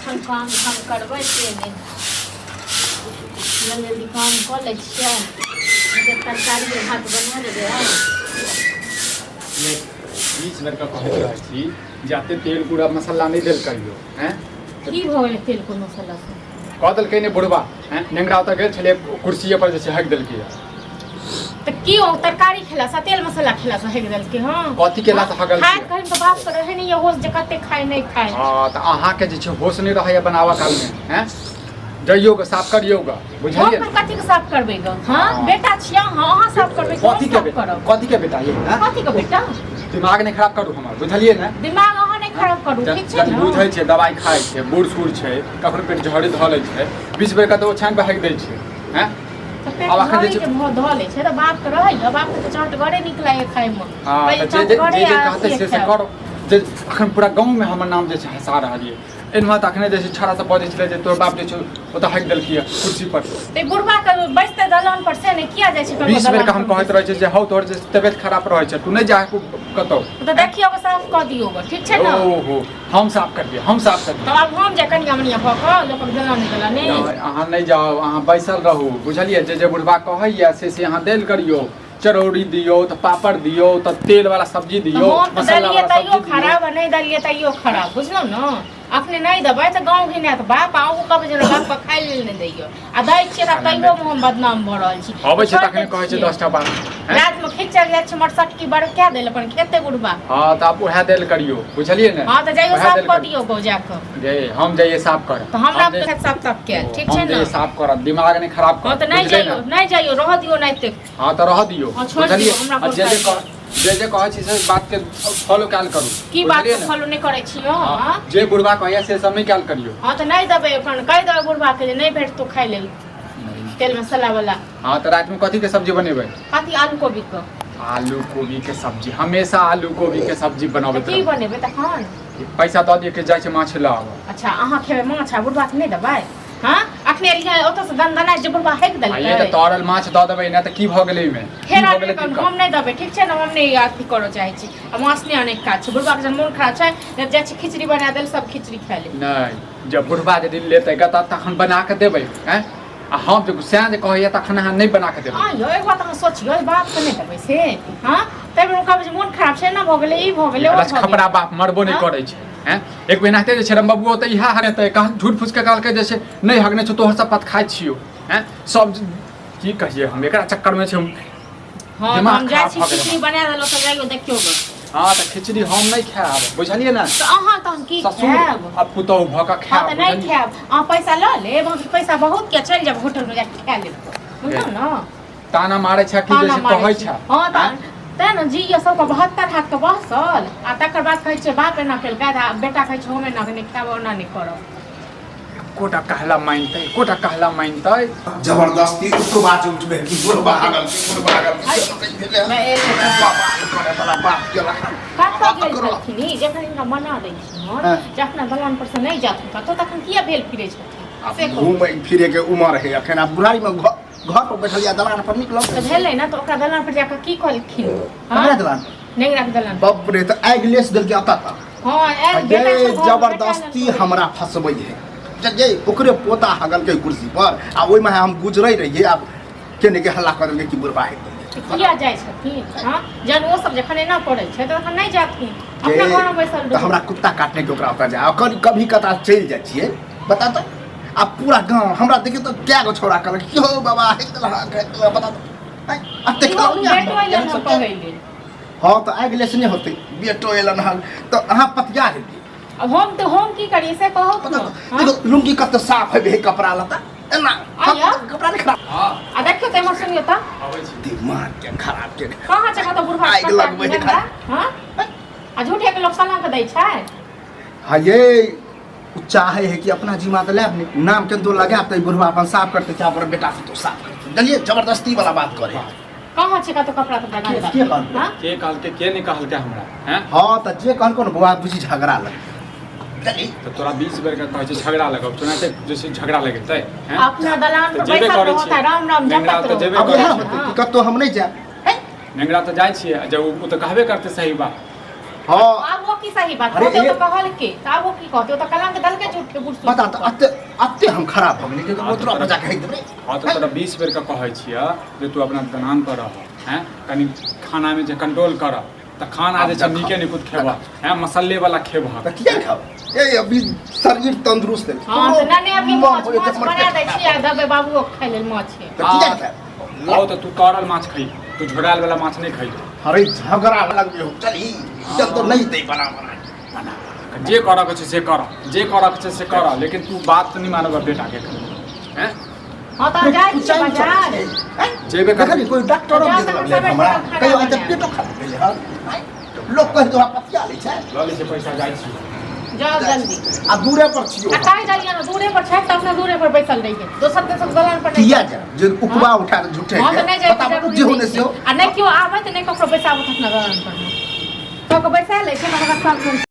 कखन काम धाम करबै से नहि। जल्दी जल्दी काम कऽ लै छियै, नहि तरकारी भात बना देबै आइ। 20 बेरके कहैत रहै छी जे एते तेल कूड़ा मसाला नहि देल करियौ। हैं, की भऽ गेलै तेल को मसाला से? कऽ देलकै ने बुढ़बा। हैं, नेंगरा ओतऽ गेल छलियै, कुर्सिए पर जे छै हगि देलकै। तऽ की ओ तरकारी खेला से, तेल मसाला खेला से हगि देलकै? हँ। कथी केला से हगल? खाइत कहीं तऽ बाप के रहै नहि होश जे कते खाय नहि खाय। हँ, तऽ अहाँके जे छै होश नहि रहैया बनाबऽ कालमे। हैं, जइयौ ग, साफ करियौ ग, बुझलियै? हम कथी के साफ करबै ग? हँ, बेटा छियै अहाँ, अहाँ साफ करबै? कथी के बेटा? कथी के बेटा ये? कथी के बेटा? दिमाग नहि खराब करू हमर, बुझलियै ने? दिमाग अहाँ नहि खराब करू, ठीक छै ने? बुझै छै, दवाइ खाइ छै, बूढ़ सूढ़ छै, कखनो पेट झड़ी धऽ लै छै, 20 बेर कतौ ओछानि पर हगि दै छै। हैं, आब अखन जे छै धऽ लै छै तऽ बाप के रहै ने, बाप के चटगरे नीक लागै खाइमे। हँ, तऽ जे जे जे जे कहतै से से करू। जे अखन पूरा गाँवमे हमर नाम जे छै हँसा रहल यऽ। एनहुआ तऽ अखने जे छै छौड़ा सब बजै छलै जे तोहर बाप जे छौ ओतऽ हगि देलकै कुर्सी पर। ते बुढ़बा के बैसते दलान पर से नहि किया जाइ छै? 20 बेर के हम कहैत रहै छै जे हौ, तोहर जे तबियत खराब रहै छै, तू नहि जा कतौ। तऽ देखियौ, साफ कऽ दियौ, ठीक छै ने? ओहो, हम साफ करबियै, हम साफ करबियै। तऽ आब हम जे कनिया मनिया भऽ कऽ लोकक दलाने दलाने? नहि, अहाँ नहि जाउ, अहाँ बैसल रहू, बुझलियै? जे जे बुढ़बा कहैया से से अहाँ देल करियौ। चरौरी दियौ तऽ पापड़ दियौ तऽ तेल वाला सब्जी दियौ, हम तऽ मसाला देलियै वाला तैयो सब्जी दियौ। खराब आ नहि देलियै तैयो खराब, बुझलहुँ ने? अखने नहि देबै तऽ गाँव घिनायत बाप, आ ओ कहबै जे बाप के खाइ लेल नहि दैयो, आ दै छियै तऽ तैयो मे हम बदनाम भऽ रहल छी। अबै छै छोड़ि तखने दै कहै छै छियै। 10टा बात, हैं? रातिमे खिचल जाइ छै मटसटकी बड़ कए देल, अपन खेतै बुढ़बा। हँ, तऽ आब उएह देल करियौ, बुझलियै ने? हँ, तऽ जाइयो उएह साफ देल कऽ करियौ। दियौ गौ जाकऽ। जे हम जाइए साफ करऽ? तऽ हमरा हम जे- साफ ताफ कयल, ठीक हम छै ने? जाइए साफ करब, दिमाग नहि खराब हँ, कर। तऽ नहि बुझलियै जाइयो ने? नहि जाइयो, रहऽ दियौ नहि एतेक। हँ, तऽ रहऽ दियौ। हँ, छोड़ि बुझलियै? दियौ, हमरा आ जे जे कोन कह जे जे कहै छी से बातके फॉलो कयल करू। की बात? बुझलियै ने? फॉलो नहि करै छी हँ? हँ, जे बुढ़बा कहैया से सब नहि कयल करियौ। हँ, तऽ नहि देबै, अपन कहि देबै बुढ़बा के जे नहि भेटतौ खाइ लेल तेल मसाला वाला। हँ, तऽ रातिमे कथीके सब्जी बनेबै? कथी? आलू कोबी के। आलू कोबी के सब्जी, हमेशा आलू कोबी के सब्जी तऽ बनाबैत की रहू। बनेबै तखन? पैसा दऽ दिअ के जाइ छै माछ लऽ आबऽ। अच्छा, अहाँ खेबै माछ आ बुढ़बा के नहि देबै? हँ, अखने एलियै ओतऽ से दनदनाइ जे बुढ़बा हकि आ ये तऽ देलकै। तरल माछ दऽ देबै ने तऽ की भऽ गेलै एहिमे? की फेर भऽ गेलै आबि दिक्कत? हम नहि देबै, ठीक छै ने? हम नहि अथी करऽ चाहै छी आ माछ नहि आनैके काज छै। बुढ़बाके जहन मोन खराब छै ने, जाइ छी खिचड़ी बना देल, सब खिचड़ी खाय ले। नहि, जब बुढ़बा यदि लेतै ग तऽ तखन बना कऽ देबै। आँय, आ हम जे सएह जे कहैया तखन अहाँ नहि बना कऽ देबै? आ यौ, एक बात अहाँ सोचियौ, एहि बातके नहि देबै से? हँ, ताहि बेर कहबै जे मोन खराब छै, एना भऽ गेलै, ई भऽ गेलै, ओ भऽ गेलै। खपरा बाप मरबो नहि हँ? करै छै। हैं, एक बेर एनाहिते जे छै रमबबुओ तऽ इएह हगेतै, कह झूठ फूस के कहलकै जे छै नहि हगने छौ, तोहर सब पत खाइ छियौ। हैं, सब की कहिए हम, एकरा चक्करमे छै। हँ, तऽ दिमाग हम जाइ खराब छी भऽ गेलै। खिचड़ी बना देलहुँ तऽ जाइयो देखियौ गऽ। हँ, तऽ खिचड़ी हम नहि खायब, बुझलियै ने? तऽ अहाँ तहन की ससुर खायब? आ पुतहु भऽ कऽ हँ, खायब। तऽ नहि बुझलियै? खायब, अहाँ पैसा लऽ लेब, अहाँके पैसा बहुत किया, चलि जायब होटलमे जाकऽ खा लेब, बुझलहुँ ने? ताना मारै छै कि जे ताना छै मारै कहै छै। छै। हँ, तऽ तेँ ने जी ये सबके 72 हाथके बहसल, आ तकर बाद कहै छै बाप एना केलकै, आ बेटा कहै छै हम एना नहि खायब, ओना नहि करब। एकोटा कहला मानितै, एकोटा कहला मानितै? जबरदस्ती उसको बात उठबे कि बुढ़बा हगल, कि बुढ़बा हगल। मैं एलियै तऽ बाबा करे वाला बात केलक। कतऽ गेल छलखिन ई? जखन हिनका मना दै छियनि जे अपना दलान पर से नहि जाथुन कतौ, तखन किया भेल फिरै छथिन से कहू। घूमै फिरे के उमर है अखन, आब बुढ़ारी में घर पर बैठल या दलान पर निकल? तऽ भेलै ने, तऽ ओकरा दलान पर जाकऽ की कहलखिन? हँ? ककरा दलान? नेंगरा के दलान पर। बाप रे, तऽ आगि लेस देलकै एतऽ तक। हँ, आयल बेटा ये छौ घर मे, बेटा जबरदस्ती लग। हमरा फंसबै है जे ओकरे पोता हगलकै कुर्सी पर, आ ओहिमे हम गुजरै रहियै, आब केने के हल्ला कऽ देलकै कि बुढ़बा है। तऽ किया जाइ छथिन? हँ, जहन ओ सब जखन एना करै छै तऽ तखन नहि जाथिन, अपना जे घरमे बैसल तऽ रहू। हमरा कुत्ता काटने के ओकरा ओतऽ जाय कभी कभी कता चलि जाइ छियै, बता तऽ। आ पूरा गाँव हमरा देखियौ तऽ कए गो छौड़ा कहलक कि हौ बाबा हेक देलहक, हेक देलहक, बता तऽ। आँय, आ देखलहुँ इहो नहि बेटो हमरा, अयलनि केहन हँ सबके? कहै लेल। हँ, तऽ आगि लेस नहि होतै, बेटो एलन हन तऽ अहाँ पतिया गेलियै। अब हम तऽ हम की करियै से कहू पता ने? तऽ हँ? देखो लुंगी कते साफ है कपड़ा लत्ता एना। आइया। कपड़ा नहीं खराब। हँ। आ देखियौ तऽ एम्हर सुनियौ तऽ। अबै छी। दिमाग के खराब के कहाँ छै कतऽ बुढ़बा आगि लगबै है खाली। हँ, आ झूठे के लोक सलाम के दै छै। हाँ, ये उ चाहे है कि अपना जिम्मा तऽ लेब नहीं, नाम के दो लगायब तऽ ई बुढ़वा अपन साफ करते, चाहे अपन बेटा से तो साफ करते, जानलिए? जबरदस्ती वाला बात करे। कहाँ छै कतऽ कपड़ा तपड़ा गन्दा? के कहलकै? हँ? के कहलकै, के नहि कहलकै हमरा? हैं? हाँ, तऽ जे कहलको ने बौआ, बुझी झगड़ा लग जानली? तऽ तोरा 20 बेर के कहै छै झगड़ा लगब, चुनाते जे छै झगड़ा लगेतै। हैं? अपना दलान तऽ पर जेबे बैसल करै रहत छियै। आ राम राम नेंगरा जपत तऽ रहत। जेबे अब करै इएह छियै। होतै कि कतहु हम नहि जायब। नेंगरा तऽ जाइ छियै, आ जब ओ तऽ कहबे करतै सही बात। हाँ आब वो की सही बात अरे होते ए- तो कहल के तऽ आब वो की कहते ओ तऽ कलंक दलके झूठे बुढ़ बता तऽ अते अते हम खराब भऽ गेलियै कि हाँ, तोरा पर जाके हेक देबै रे। हाँ तऽ तोरा 20 बेर के कहै छियै जे तू अपना दनान पर रह हैं कनि खानामे जे कंट्रोल कर तऽ खाना जे छै आब नीके निकुत खेबह हैं मसल्ले वाला खेबह तऽ किया खाब ए अभी शरीर तंदुरुस्त है हाँ तऽ नानी अभी मन माछ होइए माछ हमर बना पेट दै छी आ देबै बाबुओ के खाइ लेल माछ तऽ किया खाब आओ तऽ तू तरल माछ खइ तू झोरायल वाला माछ नहि खइ अरे झगड़ा लगबे हो चल ही चल तो नहीं दे बना बना बना जे करऽ के छै से कर जे करऽ के छै से कर लेकिन तू बात नहि मानबह बेटा के हैं हाँ तऽ जाइ छियै बाजार जेबे करबै। देखली कोई डॉक्टरो जा दे तखन देलक सबे हमरा खाना कहियो आइ तक बनायब। पेटो खराब भेलै हन आँय? लोक कहि तोरा पतिया लै छै लऽ लै छै पैसा जाइ छी जाउ जल्दी आ दूरे पर छियौ आ कहि देलियै ने दूरे पर छै तऽ अपना दूरे पर बैसल रहियै दोसर तेसर दलान पर नहि किया जा जे उकबा उठा के झूठे हँ तऽ नहि जाइ बताबू जरूरी जे हो नहि ने छै। से हो आ नहि केओ आबै तऽ नहि ककरो बैसाबू अपना दलान पर सबके बैसा लै छै मगर सब